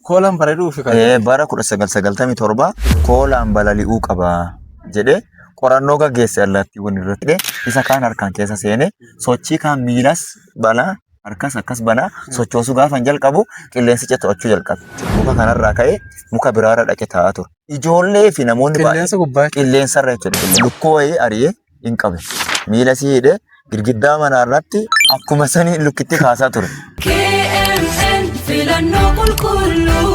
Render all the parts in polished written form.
Koolaan bareeduufi kan. Bara 1997 koolaan balali'uu qaba jedhee qorannoo gaggeesse allaattiiwwan irratti. Isa kaan harkaan keessa seene sochii kaan miilas banaa harkas akkas banaa sochoosuu gaafa hin jalqabu qilleensicha to'achuu jalqabe. Muka kanarraa ka'ee muka biraarra dhaqe taa'aa ture. Ijoollee fi namoonni baay'een Qilleensa gubbaa jechuudha. Qilleensarra jechuudha. Lukkuu wayii ari'ee hin qabe. Miila sii hidhee girgiddaa manaa irratti akkuma sanii lukkitti kaasaa ture. KMN filannoo qulqulluu.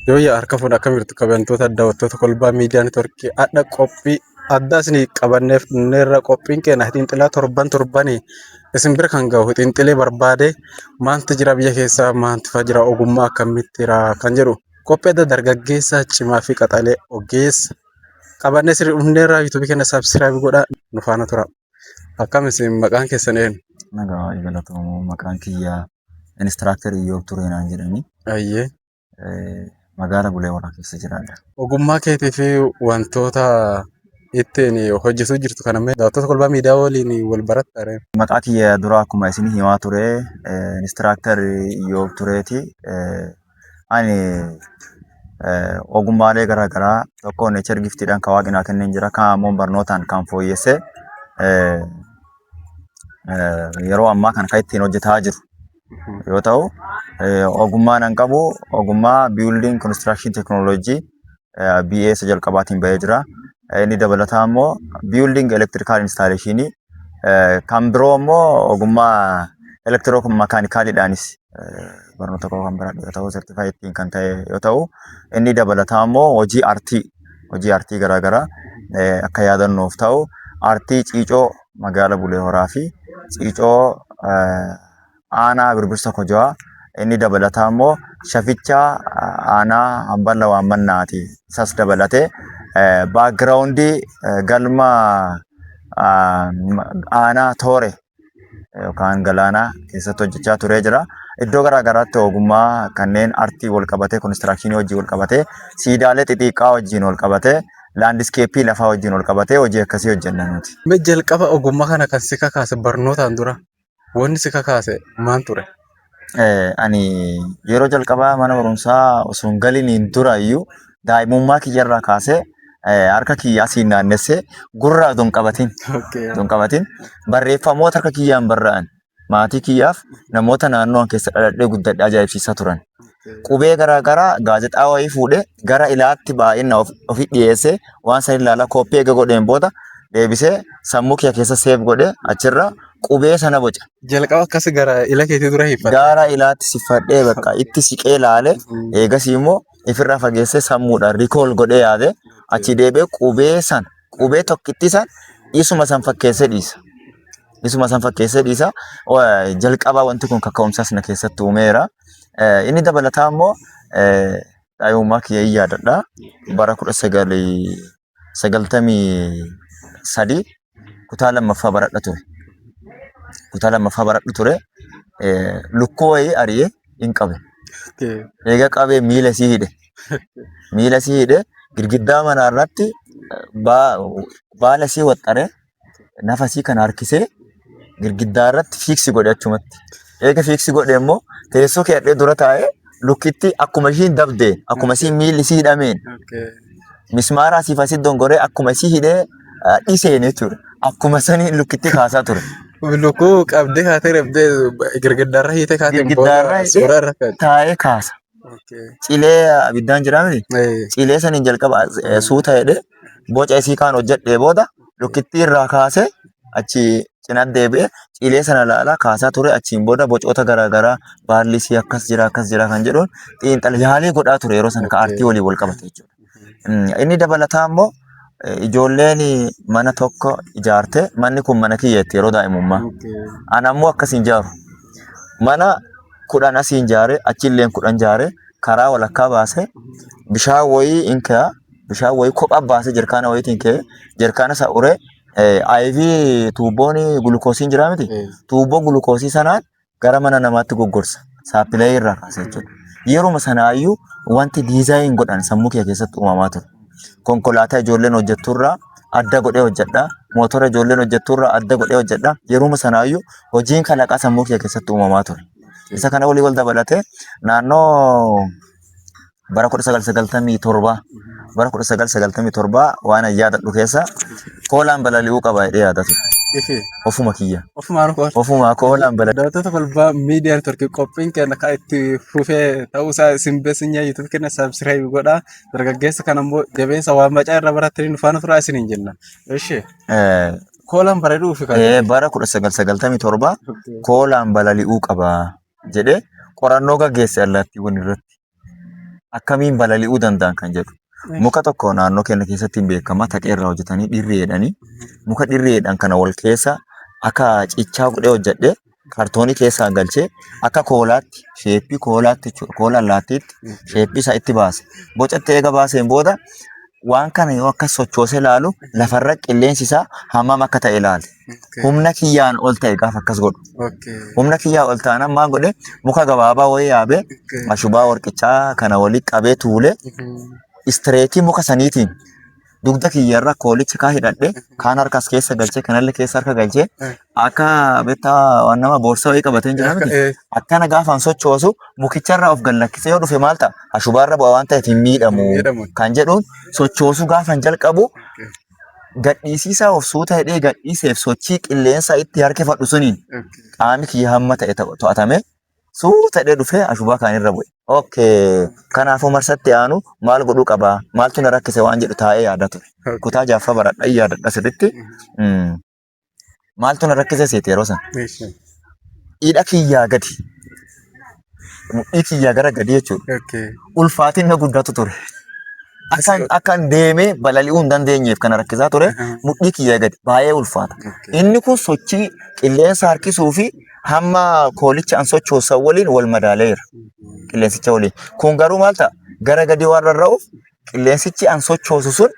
Yooyyaa, harka fuudhan, akkam jirtu kabajamtoota daawwattoota Kolbaa Miidiyaa Neetworkii? Adha qophii addaa isinii qabanneef dhufneerra. Qophiin keenya xiinxalaa torban torbanii isin bira kan gahu, xiinxalee barbaade maaltu jira biyya keessaa, maaltu fa jira, ogummaa akkamitti jira kan jedhu, qophii adda dargaggeessa cimaa fi qaxalee ogeessa qabannee isin dhufneerra. Yuutuubii keenya subscribe godhaa, nu faana tura. Akkam isin, maqaan keessan eenyu? Nagaa, baay'ee galatoomu. Maqaan kiyyaa Instructor Iyyoob Tureenaan jedhanii. Ayyee. Magaala Bulee Horaa keessa jiraadha. Ogummaa keetii fi wantoota ittiin hojjetuu jirtu kana mee daawwattoota Kolbaa Miidiyaa waliin wal baratta ree? Maqaa kiyya dura akkuma isin himaa ture Instructor Iyyoob Tureeti. Ani ogummaalee garaa garaa tokko nature giftiidhaan kan waaqni naa kenneen jira. Kaan ammoo barnootaan kan fooyyesse yeroo ammaa kana kan ittiin hojjetaa jiru yoo ta'u, ogummaa nan qabu ogummaa building construction technology BA isa jalqabaatiin bahee jira. Inni dabalataa immoo building electrical installation, kan biroo immoo ogummaa electro mechanicalidhaanis barnoota koo kan baradhe yoo ta'u, certified kan ta'e yoo ta'u, inni dabalataa immoo hojii aartii garaagaraa akka yaadannoof ta'u aartii Ciicoo magaala Bulee Horaa fi Ciicoo aanaa Birbirsa Kojawaa, inni dabalataa immoo Shafichaa aanaa Hamballa Waammannaati. Isas dabalatee backgroundii galma aanaa Toore yookaan Galaanaa keessatti hojjechaa turee jira. Iddoo garaa garaatti ogummaa kanneen aartii wal qabatee, constructionii hojii wal qabatee, siidaalee xixiqqaa wajjin wal qabatee, landscapeii lafaa wajjin wal qabatee hojii akkasii hojjenna nuti. Mee jalqaba ogummaa kana kan si kakaase, barnootaan dura wanni si kakaase maal ture? Ani yeroo jalqabaa mana barumsaa osoo hin galiniin dura iyyuu daa'imummaa kiyyarraa kaasee harka kiyya asiin naannessee gurra otoo hin qabatin barreeffamoota harka kiyyaan barraa'an maatii kiyyaaf namoota naannoo keessa dhaladhee guddadhee ajaa'ibsiisaa turan. Qubee garaa garaa gaazexaa wayii fuudhee gara ilaatti baay'ina ofi dhiyeessee waan san ilaalaa, kooppii eega godheen booda deebisee sammuu kiyya keessa save godhee achirra qubee sana boca. Jalqaba akkas gara ila keetii dura hiiffatte. Gara ilaatti siffadhee bakka itti siqee ilaale, eegasii immoo ifirraa fageessee sammuudhaan recall godhee yaade, achi deebi'ee qubee san, qubee tokkittii san isuma san fakkeessee dhiisa. Isuma san fakkeessee dhiisa. Jalqabaa wanti kun kaka'umsas na keessatti uumeera. Inni dabalataa immoo daa'imummaa kiyya hin yaadadha. Bara 1993 kutaa lammaffaa baradha ture. Kutaa lammaffaa baradhu ture. Lukkuu wayii ari'ee hin qabe. Eega qabee miila isii hidhe. Miila isii hidhe, girgiddaa manaa irratti baala isii waxxaree, nafa isii kana harkisee girgiddaa irratti fix godhe achumatti. Eega fix godhe immoo teessoo keedhee dura taa'ee lukkitti akkuma ishiin dabdeen, akkuma isiin miilli isii hidhameen, mismaara asiif asitti dongoree akkuma isii hidhee dhiseen jechuudha. Akkuma sanii lukkitti kaasaa ture. Lukkuu qabdee kaatee reebdee girgiddaarra hiitee kaateen booda Girgiddaarra hidhee suuraa irra kaa'e. Taa'ee kaasa. Cilee abiddaan jiraa miti? Cilee saniin jalqaba suuta jedhee boca isii kaan hojjedhee booda lukkittii irraa kaasee achi cinatti deebi'ee cilee sana ilaalaa kaasaa ture. Achiin booda bocoota garaagaraa baalli isii akkas jira, akkas jira kan jedhuun xiinxala yaalii godhaa ture yeroo sana ka aartii waliin wal qabate jechuudha. Inni dabalataa immoo ijoolleen mana tokko ijaarte, manni kun mana kiyya jetti yeroo daa'imummaa. Ana ammoo akkas hin ijaaru. Mana 10 asiin ijaare, achillee 10 ijaare, karaa walakkaa baasee bishaan wayii hin ka'a. Bishaan wayii kophaa baasee jerkaana wayiitiin ka'ee jerkaana isa uree IV tuubboon gulukoosiin jiraa miti. Tuubboo gulukoosii sanaan gara mana namaatti goggorsa. Saappilee irraa kaasee jechuudha. Yeruma sanaayyuu wanti design godhan sammuu kee keessatti uumamaa ture. Konkolaataa ijoolleen hojjetturraa adda godhee hojjedha. Mootora ijoolleen hojjetturraa adda godhee hojjedha. Yeruma sanaayyuu hojiin kalaqaa sammuu kee keessatti uumamaa ture. Isa kana walii wal dabalatee naannoo bara 1997, bara 1997 waan an yaadadhu keessa koolaan balali'uu qaba jedhee yaada ture. Ifi. Ofuma kiyya. Ofumaan kool. Ofumaa koolaan balali'uu. Daawwattoota kolbaa miidiyaa networkii, qophiin keenya kan itti fufee ta'uusaa isin beeksisnya. YouTube keenya subscribe godhaa. Dargaggeessa kana immoo jabeessa, waan bacaa irra baratanii nu faana turaa isiniin jenna. Ishi. Koolaan bareeduu fi kan. Bara 1997 koolaan balali'uu qaba jedhee qorannoo gaggeesse allaattiiwwan irratti. Akkamiin balali'uu danda'an kan jedhu. Muka tokko naannoo keenya keessatti hin beekama, taqee irraa hojjetanii dhirri jedhanii, muka dhirri jedhan kana wal keessa akka cichaa godhee hojjedhee kartoonii keessaan galchee akka koolaatti, sheeppii koolaatti jechuudha, koola allaattiitti sheeppii isaa itti baase. Bocatti eega baaseen booda waan kana yoo akkas sochoosee ilaalu lafarra qilleensi isaa hammam akka ta'e ilaale. Humna kiyyaan ol ta'e gaafa akkas godhu. Humna kiyyaa ol taanaan maal godhe? Muka gabaabaa wayii yaabee ashubaa warqichaa kana walitti qabee tuulee istireetii muka saniitiin dugda kiyyarra koolicha kaa hidhadhe, kaan harkas keessa galchee, kanallee keessa harka galchee, akka beektaa waan nama boorsaa wayii qabatee hin jira miti. Akkana gaafaan sochoosu mukicharraa of gallakkisee yoo dhufe maal ta'a? Ashubaarra bu'a waan ta'eef hin miidhamu Miidhamu. kan jedhuun sochoosuu gaafan jalqabu, gadhiisiisaa of suuta hidhee gadhiiseef sochii qilleensa itti harkifadhu suniin qaami kiyya hamma ta'e to'atame suuta hidhee dhufee ashubaa kaan irra bu'e. Okay. Kanaafuu marsatti aanu maal godhuu qabaa? Maaltu na rakkise waan jedhu taa'ee yaada ture. Kutaa jaaffaa baradha yaadadha sirriitti. Maaltu na rakkise seeti yeroo sana? Hidha kiyyaa gadi. Mudhii kiyyaa gara gadi jechuudha. Ulfaatina guddaatu ture. Akkan deemee balali'uu hin dandeenyeef kana rakkisaa ture. Mudhii kiyyaa gadi baay'ee ulfaata. Inni kun sochii qilleensa harkisuu fi hamma koolicha an sochoosan waliin wal madaaleera. Qilleensicha waliin. Kun garuu maal ta'a? Gara gadi waan rarra'uuf qilleensichi an sochoosu sun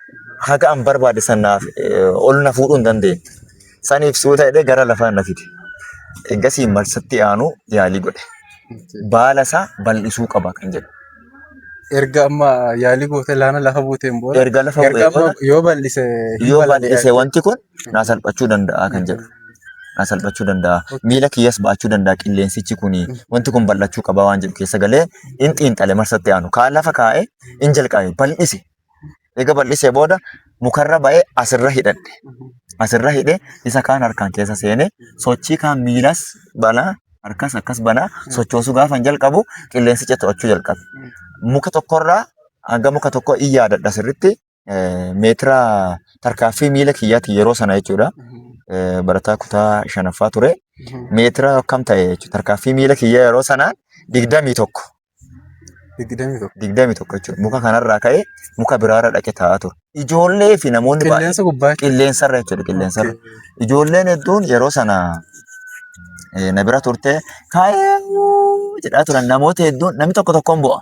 haga an barbaade sanaaf ol na fuudhuu hin dandeenye. Saniif suuta jedhee gara lafaa na fide. Egasii marsatti aanu yaalii godhe. Baala isaa bal'isuu qaba kan jedhu. Erga amma yaalii gootee laana lafa buuteen booda. Erga lafa Erga bu'ee amma booda yoo bal'ise hin yoo balali'a. bal'ise wanti kun naa salphachuu danda'a kan jedhu. Naa salphachuu danda'a. Miila kiyyas baachuu danda'a qilleensichi kun, wanti kun bal'achuu qaba waan jedhu keessa galee in xiinxale marsatti aanu. Kaan lafa kaa'ee in jalqabe bal'ise. Eega bal'isee booda mukarra ba'ee asirra hidhadhe. Asirra hidhee isa kaan harkaan keessa seenee sochii kaan miilas banaa, harkas akkas banaa sochoosuu gaafan jalqabu qilleensicha to'achuu jalqabe. Muka tokkorraa hanga muka tokkoo in yaadadha sirriitti, meetira tarkaaffii miila kiyyaatiin yeroo sana jechuudha. Barataa kutaa shanaffaa ture. Meetira akkam ta'e jechuudha. Tarkaaffii miila kiyyaa yeroo sanaan 21. 21. 21 jechuudha. Muka kanarraa ka'ee muka biraarra dhaqee taa'aa ture. Ijoollee fi namoonni baay'een Qilleensa gubbaa jechuudha. Qilleensarra jechuudha, qilleensarra. Ijoolleen hedduun yeroo sana na bira turte kaayee jedhaa turan, namoota hedduun, namni tokko tokkoon bu'a.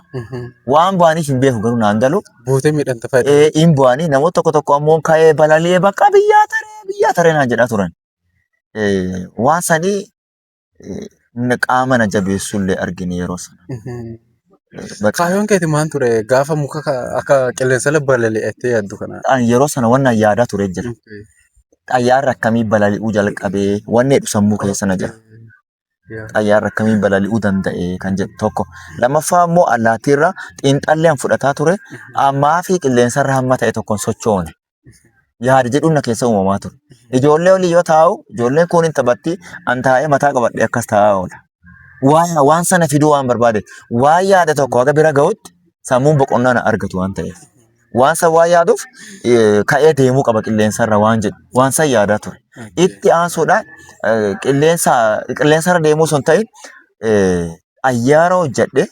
Waan bu'aniif hin beeku garuu naan galu. Buutee miidhamta fayyada. Hin bu'anii, namoota tokko tokko ammoo ka'ee balali'ee bakka biyyaa taree biyyaa taree naan jedhaa turan. Waan sanii qaama na jabeessullee argine yeroo sana. Bakka Kaayyoon keeti maal ture gaafa muka akka qilleensa balali'attee yaaddu kana? Ani yeroo sana wannan yaadaa ture jira. Xayyaarri akkamii balali'uu jalqabee wanni jedhu sammuu keessa na jira. Xayyaarri akkamii balali'uu danda'e kan jedhu tokko. Lammaffaa immoo allaattiirra xiinxalli an fudhataa ture ammaa fi qilleensarra hamma ta'e tokkoon sochoone. Yaada jedhuun na keessa uumamaa ture. Ijoollee olii yoo taa'u, ijoolleen kun hin taphatti, an taa'ee mataa qabadhee akkas taa'aa oola. Waan sana fiduu waan barbaade, waan yaada tokko haga bira ga'utti sammuun boqonnaa na argatu waan ta'eef. Waan san waan yaaduuf ka'ee deemuu qaba qilleensarra waan jedhu waan san yaadaa ture. Itti aansuudhaan qilleensarra deemuu osoo hin ta'in xayyaara hojjedhe,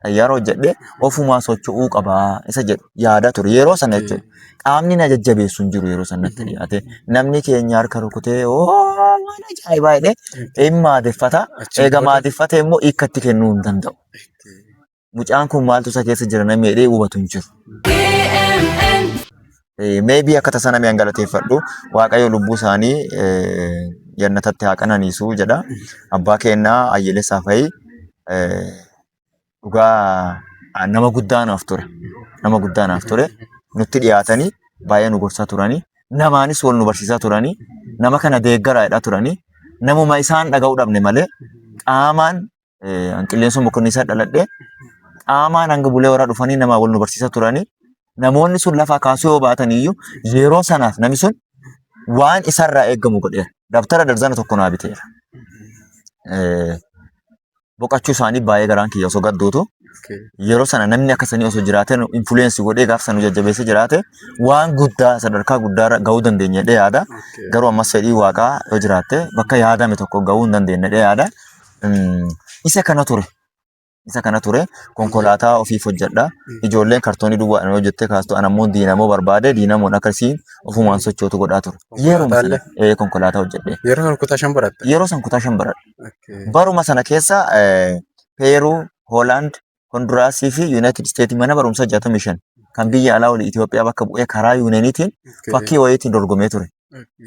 xayyaara hojjedhee ofumaa socho'uu qabaa isa jedhu yaadaa ture yeroo sana jechuudha. Qaamni na jajjabeessu hin jiru yeroo sana natti dhiyaate. Namni keenya harka rukutee oo waan ajaa'ibaa jedhee hin maadeffata. Achiin Eega booda maadeffate immoo hiikkatti kennuu hin danda'u. Mucaan kun maaltu isa keessa jira namni jedhee hubatu hin jiru. KMN. Maybe akka tasaa namni an galateeffadhu, Waaqayyo lubbuu isaanii jannatatti haa qananiisu jedha. Abbaa keenyaa Ayyelee Saafayii dhugaa nama guddaa naaf ture. Nama guddaa naaf ture. Nutti dhiyaatanii baay'ee nu gorsaa turanii. Namaanis wal nu barsiisaa turanii. Nama kana deeggaraa jedhaa turanii. Namuma isaan dhaga'uu dhabne malee qaamaan An qilleensoo mokonnisaa dhaladhe. Qaamaan hanga Bulee Horaa dhufanii namaa wal nu barsiisaa turanii. Namoonni sun lafaa kaasuu yoo baatan iyyuu yeroo sanaaf namni sun waan isarraa eegamu godheera. Dabtara darzana tokko naa biteera. Boqachuu isaanii baay'ee garaan kiyya osoo gadduutu yeroo sana namni akka sanii osoo jiraatee nu influence godhee gaaf sana nu jajjabeessee jiraate waan guddaa sadarkaa guddaarra gahuu dandeenya jedhee yaada. Garuu ammas fedhii waaqaa yoo jiraatte bakka yaadame tokko gahuu hin dandeenya jedhee yaada. Isa kana ture. Isa kana ture konkolaataa ofiif hojjedha. Ijoolleen kartoonii duwwaadhaan hojjettee kaastu an ammoo diinamoo barbaade diinamoon akkasiin ofumaan sochootu godhaa ture. Yeroo sana konkolaataa hojjedhe. Yeroo sana kutaa 5 baratte? Yeroo san kutaa 5 baradhe. Baruma sana keessa Peeruu, Hoolaand, Honduraasii fi Yuunaayitid Isteetii mana barumsaa 65 kan biyya alaa olii Itoophiyaa bakka bu'ee karaa yuuneniitiin fakkii wayiitiin dorgomee ture.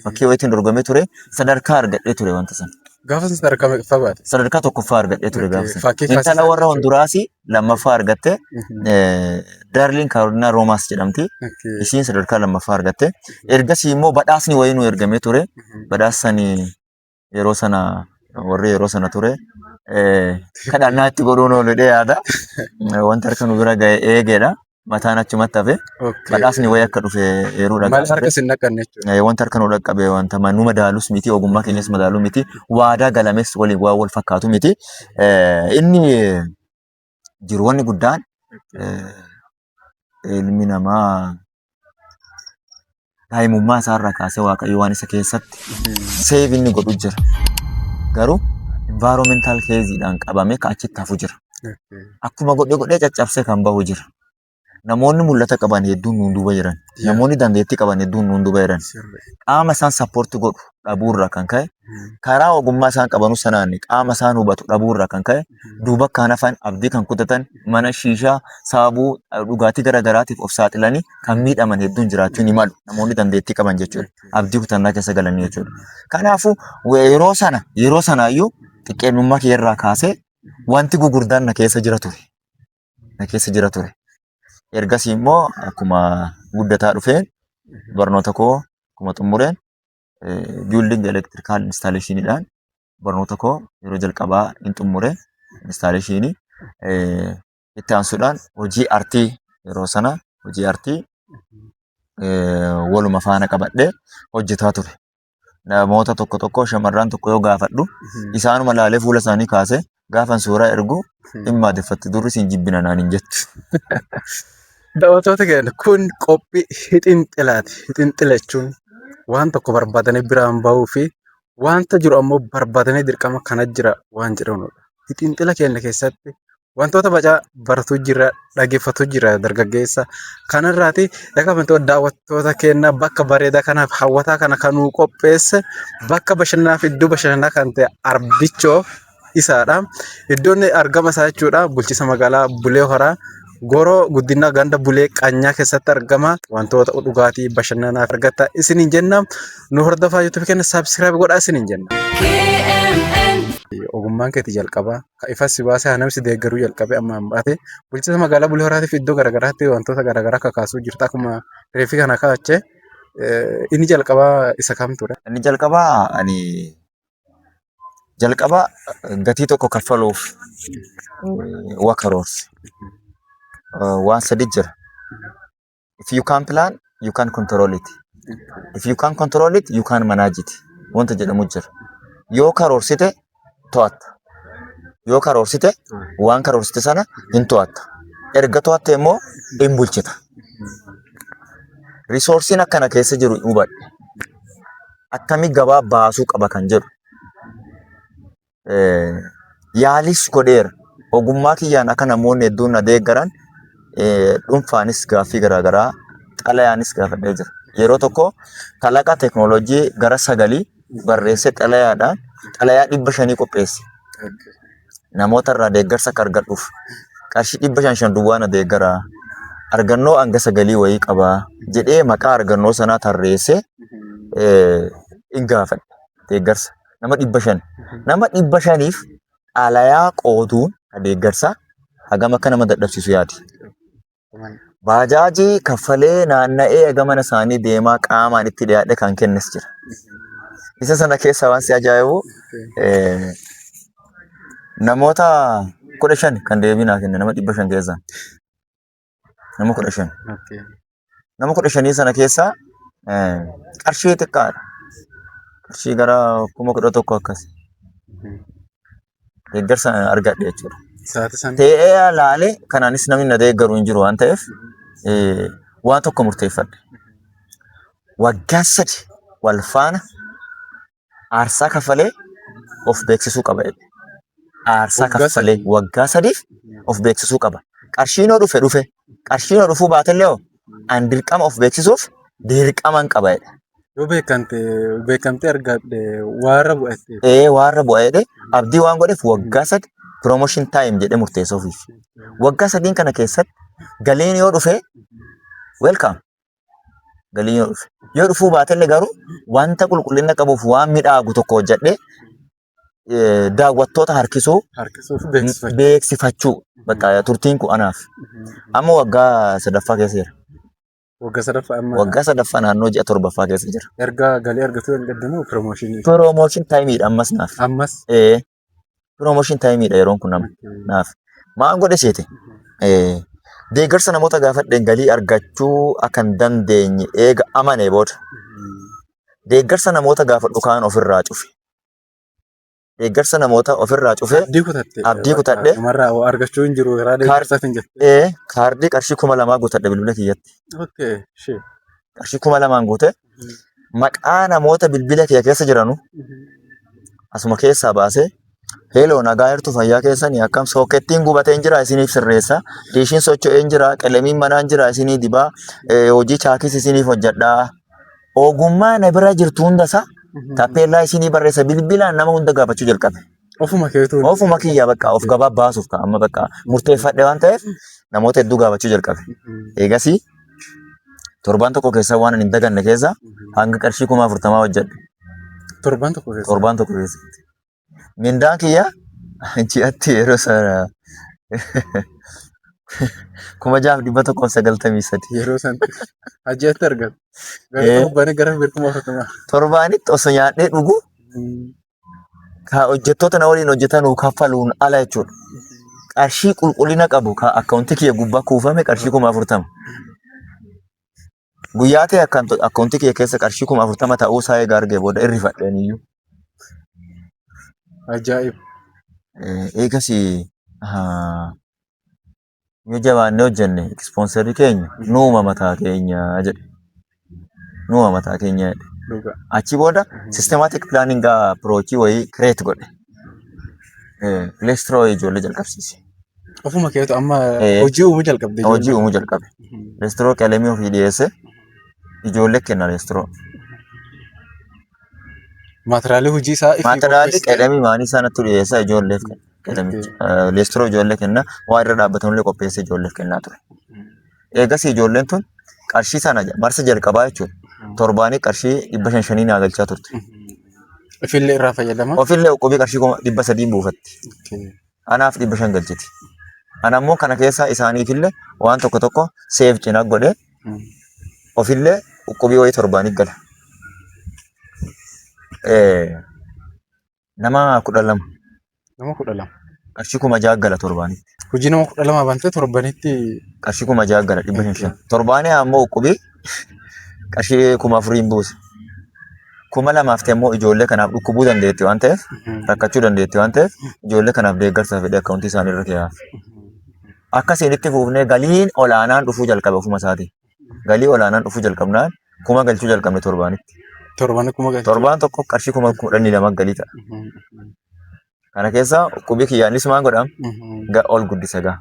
Fakkii wayiitiin dorgomee ture sadarkaa argadhee ture wanta sana. Gaafa sana sadarkaa meeqaffaa baate? Sadarkaa tokkoffaa argadhee ture gaafa sana. Fakkii Intala kaasisaa warra jechuudha. Honduraasii lammaffaa argatte. Darliin Kaarolinaa Roomaas jedhamti. Isiin sadarkaa lammaffaa argatte. Ergasii immoo badhaasni wayii nu ergamee ture. Badhaasa sanii yeroo sana warri yeroo sana ture kadhannaa itti godhuun oolu jedhee yaada. Wanti harka nu bira ga'e eegeedha. Mataan achumatti hafe. Badhaasni wayii akka dhufe yeroo dhagaa Maal harka isin naqanne jechuudha. Wanti harka nu dhaqqabe wanta nu madaalus miti ogummaa keenyas madaaluu miti waadaa galames waliin waan wal fakkaatu miti. Inni jiru wanni guddaan ilmi namaa daa'imummaa isaarraa kaasee Waaqayyo waan isa keessatti seef inni godhu jira. Garuu environmental keeziidhaan qabamee kan achitti hafu jira. Akkuma godhe godhee caccabsee kan bahu jira. Namoonni mul'ata qaban hedduun nuun duuba jiran. Namoonni dandeettii qaban hedduun nuun duuba jiran. Qaama isaan sappoorti godhu dhabuurraa kan ka'e karaa ogummaa isaan qabanu sanaan qaama isaan hubatu dhabuurraa kan ka'e duuba kan hafan abdii kan kutatan mana shiishaa saabuu dhugaatii garaagaraatiif of saaxilanii kan miidhaman hedduun jiraachuu ni malu. Namoonni dandeettii qaban jechuudha. Abdii kutannaa keessa galanii jechuudha. Kanaafuu yeroo sana yeroo sanaayyuu xiqqeenyummaa kee irraa kaasee wanti gugurdaan na keessa jira ture. Na keessa jira ture. Ergasii immoo akkuma guddataa dhufeen barnoota koo akkuma xumureen building electrical installationiidhaan barnoota koo yeroo jalqabaa hin xumure installationii itti aansuudhaan hojii artii yeroo sana hojii artii waluma faana qabadhee hojjetaa ture. Namoota tokko tokko shamarran tokko yoo gaafadhu isaanuma laalee fuula isaanii kaasee gaafan suuraa ergu dhimma adeffatti durri siin jibbina naan hin jettu. Daawwattoota keenya kun qophii hixinxilaati. Hixinxila jechuun waan tokko barbaadanii biraan bahuu fi wanta jiru ammoo barbaadanii dirqama kana jira waan jedhamudha. Hixinxila keenya keessatti wantoota bacaa baratu jira, dhaggeeffatu jira dargaggeessa. Kanarraati egaa wantoota daawwattoota keenya bakka bareedaa kanaaf hawwataa kana kan nuu qopheesse bakka bashannanaa fi iddoo bashannanaa kan ta'e Arbichoo isaadha. Iddoon argama isaa jechuudha bulchiinsa magaalaa Bulee Horaa Goroo guddinaa ganda Bulee Qanyaa keessatti argama. Wantoota dhugaatii bashannanaaf argatta isiniin jenna. Nu hordofaa YouTube keenya subscribe godhaa isiniin jenna. KMN. Ogummaan keeti jalqabaa kan ifa si baasee haa namni si deeggaruu jalqabee amma ammaati. Bulchiinsa magaalaa Bulee Horaatiif iddoo garaagaraatti wantoota garaagaraa kakaasuu jirta akkuma reefii kana kaachee inni jalqabaa isa kam ture? Inni jalqabaa ani jalqaba gatii tokko kaffaluuf waa karoorse. Waan sadi jira. If you can plan, you can control it. If you can control it, you can manage it. Wanta jedhamu jira. Yoo karoorsite to'atta. Yoo karoorsite waan karoorsite sana hin to'atta. Erga to'atte immoo hin bulchita. Riisoorsiin akkana keessa jiru hubadhe. Akkami gabaa baasuu qaba kan jedhu. Yaalis godheera. Ogummaa kiyyaan akka namoonni hedduun na deeggaran dhuunfaanis gaaffii garaagaraa xalayaanis gaafadhee jira. Yeroo tokko kalaqa teekinooloojii gara sagalii barreessee xalayaadhaan xalayaa 500 qopheesse. Namoota irraa deeggarsa akka argadhuuf qarshii 500 shan duwwaa na deeggaraa argannoo hanga sagalii wayii qabaa jedhee maqaa argannoo sanaa tarreessee hin gaafadhe deeggarsa. Nama 500. Nama 500f xalayaa qooduun deeggarsaa hagam akka nama dadhabsiisu yaadi. Baajaajii kaffalee naanna'ee haga mana isaanii deemaa qaamaan itti dhiyaadhe kan kennes jira. Isa sana keessaa waan si ajaa'ibu Namoota 15 kan deebii naa kenne nama 500 keessaa. Nama 15. Nama 15 sana keessaa qarshii xiqqaadha. Qarshii gara 11,000 akkas. Deeggarsa argadhe jechuudha. Sa'aatii san Ta'ee laalee kanaanis namni na deeggaru hin jiru waan ta'eef waan tokko murteeffadhe. Waggaa 3 wal faana aarsaa kaffalee of beeksisuu qaba jedhe. Aarsaa Waggaa kaffalee 3. waggaa 3f of beeksisuu qaba. Qarshiin yoo dhufe dhufe, qarshiin yoo dhufuu baatellee hoo an dirqama of beeksisuuf dirqaman qaba jedhe. Yoo beekamte beekamtee argadhe waarra bu'a jettee. Ee waarra bu'a jedhe abdii waan godheef waggaa 3 promotion time jedhee murteessa ofiif. Waggaa 3n kana keessatti galiin yoo dhufe welcome. Galiin yoo dhufe. Yoo dhufuu baatellee garuu wanta qulqullina qabuuf waan midhaagu tokko hojjedhee daawwattoota harkisuu Harkisuuf beeksifachuu. beeksifachuu. Bakka turtiin kun anaaf. Amma waggaa sadaffaa keessa jira. Waggaa sadaffaa amma Waggaa sadaffaa naannoo ji'a torbaffaa keessa jira. Erga galii argatuu jalqabde piroomooshinii. Promotion timeidha ammas naaf. Ammas. Ee promotion timeidha yeroon kun nama naaf. Maal godhe seete? Deeggarsa namoota gaafadheen galii argachuu akka hin dandeenye eega amane booda deeggarsa namoota gaafadhu kaan ofirraa cufe. Deeggarsa namoota ofirraa cufee Abdii kutatte. Abdii kutadhe. Namarraa waa argachuu hin jiru karaa deeggarsaatiin jette. Ee kaardii qarshii 2000 guutadhe bilbila kiyyatti. Okay. Shee. Qarshii 2000n guute maqaa namoota bilbila kiyya keessa jiranu asuma keessaa baasee Hello nagaa jirtu fayyaa keessanii akkam sookettiin gubatee hin jira isiniif sirreessa diishiin socho'ee hin jira qelemiin manaa hin jira isinii dibaa hojii chaakis isiniif hojjedhaa ogummaa na bira jirtu hundasaa taappeellaa isinii barreessa bilbilaan nama hunda gaafachuu jalqabe. Ofuma keetuu. Ofuma kiyya bakka of gabaa baasuuf ka amma bakka murteeffadhe waan ta'eef namoota hedduu gaafachuu jalqabe. Eegasii torbaan tokko keessa waan ani hin daganne keessa hanga qarshii 40,000 hojjedhe. Torbaan tokko keessa. Torbaan tokko keessatti. Mindaan kiyya ji'atti yeroo sana 6,193. Yeroo san hajji'atti argatu. Gara torbanii gara 40,000. Torbaanitti osoo nyaadhee dhugu ka hojjettoota na waliin hojjetanuu kaffaluun ala jechuudha. Qarshii qulqullina qabu ka akkaawuntii kiyya gubbaa kuufame qarshii 40,000. Guyyaa ta'e akkaawuntii kiyya keessa qarshii 40,000 ta'uu isaa eega argee booda irrifadheen iyyuu. Ajaa'iba. Eegas yoo jabaannee hojjenne ispoonserri keenya nuuma mataa keenya jedhe. Nuuma mataa keenya jedhe. Dhugaa. Achi booda systematic planning approach wayii create godhe. Leestiroo ijoollee jalqabsiise. Ofuma keetu amma hojii uumuu jalqabde. Hojii uumuu jalqabe. Leestiroo qalamii ofii dhiyeesse ijoollee kenna leestiroo. Maateriyaalii hojii isaa ifii Maateriyaalii qopheessite. qalamii maanii isaa natti dhiyeessa ijoolleef kenna. Qalamicha. Leestiroo ijoollee kenna. Waan irra dhaabbatanullee qopheessee ijoolleef kennaa ture. Eegas ijoolleen tun qarshii sana marsa jalqabaa jechuudha. Torbaanii qarshii dhibba shan shanii naa galchaa turte. Ofillee irraa fayyadama. Ofillee uqubii qarshii 300 buufatti. Anaaf 500 galchiti. Ana immoo kana keessaa isaaniifillee waan tokko tokko seef cinaa godhee ofillee uqubii wayii torbaanii gala. Nama 12. Nama 12. Qarshii 6,000 gala torbaanitti. Hojii nama 12 bantee torbanitti Qarshii 6,000 gala dhibba shan shan. Torbaanii ammoo uqubii qarshii 4,000 buuse. 2,000 ta'e immoo ijoollee kanaaf dhukkubuu dandeetti waan ta'eef rakkachuu dandeetti waan ta'eef ijoollee kanaaf deeggarsa fedhee akkaawuntii isaanii irra kaa'aaf. Akkasiin itti fuufnee galiin olaanaan dhufuu jalqabe ofuma isaatii. Galii olaanaan dhufuu jalqabnaan kuma galchuu jalqabne torbaanitti. Torban kuma galchuu. Torbaan tokko qarshii 12,000 galii ta'a. Kana keessa qubii kiyyaanis maal godha? Ol guddisa gaa.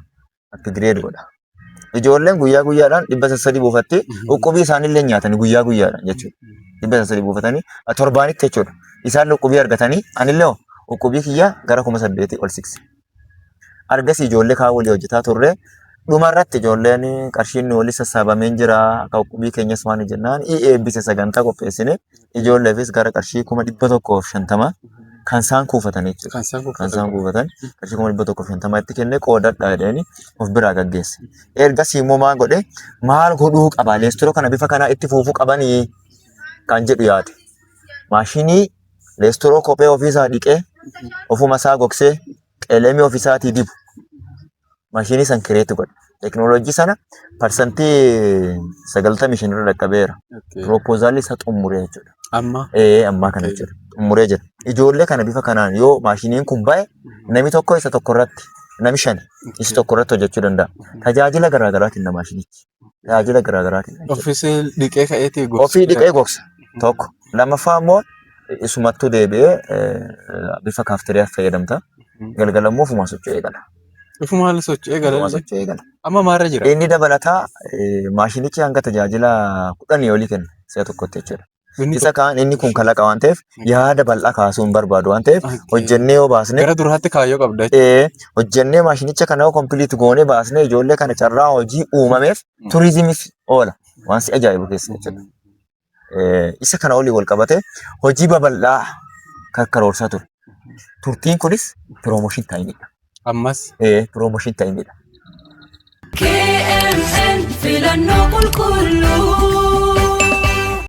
Upgrade godha. Ijoolleen guyyaa guyyaadhaan dhibba sassadii buufatti uqqubii isaaniillee nyaatanii guyyaa guyyaadhaan jechuudha. Dhibba sassadii buufatanii torbaanitti jechuudha. Isaan uqqubii argatanii anillee hoo uqqubii kiyya gara 8,000 ol sikse. Argasii ijoollee kaan walii hojjetaa turre. Dhumarratti ijoolleen qarshiin nu walii sassaabamee jira akka uqqubii keenyas waan jennaan i eebbise sagantaa qopheessine ijoolleefis gara qarshii 150,000 kan isaan kuufatan jechuudha. Kan isaan Kan isaan kuufatan qarshii 150,000 itti kennee qoodadha jedheeni of biraa gaggeesse. Ergasii immoo maal godhe maal godhuu qaba leestiroo kana bifa kanaa itti fuufuu qabanii kan jedhu yaade. Maashinii leestiroo kophee ofiisaa dhiqee ofuma isaa gogsee Qelemii ofisaatii dibu. Maashinii san kireetti godhe. Teknooloojii sana parsantii 95 irra dhaqqabeera. Piroopoozaalli isa xumuree jechuudha. Amma. Ee ammaa kana jechuudha. Xumuree jira. Ijoollee kana bifa kanaan yoo maashiniin kun ba'e namni tokko isa tokko irratti namni shani isa tokko irratti hojjechuu danda'a. Tajaajila garaa garaa kenna maashinichi. Tajaajila garaa garaa kenna. jechuudha. Ofisii dhiqee ka'eetii gogsa. Ofii dhiqee gogsa. Tokko. Lammaffaa immoo isumattuu deebi'ee bifa kaafteriyaa fayyadamta. Galgala immoo ofumaa socho'ee gala. Ofuma haala socho'ee Ofumaa gala. socho'ee gala. Amma maalirra jira? Inni dabalataa maashinichi hanga tajaajila 10 olii kenna si'a tokkotti jechuudha. Inni Isa kaan inni kun kalaqa waan ta'eef yaada bal'aa kaasuu hin barbaadu waan ta'eef Okay. hojjennee yoo baasne Gara duraatti kaayyoo qabda jechuudha. hojjennee maashinicha kana yoo kompiliit goonee baasnee ijoollee kana carraa hojii uumameef turizimiif oola waan si ajaa'ibu keessa jechuudha. Isa kana olii wal qabate hojii babal'aa kan karoorsaa ture. Turtiin kunis piroomooshin taayimiidha. Ammas Piroomooshin taayimiidha. KMN filannoo qulqulluu.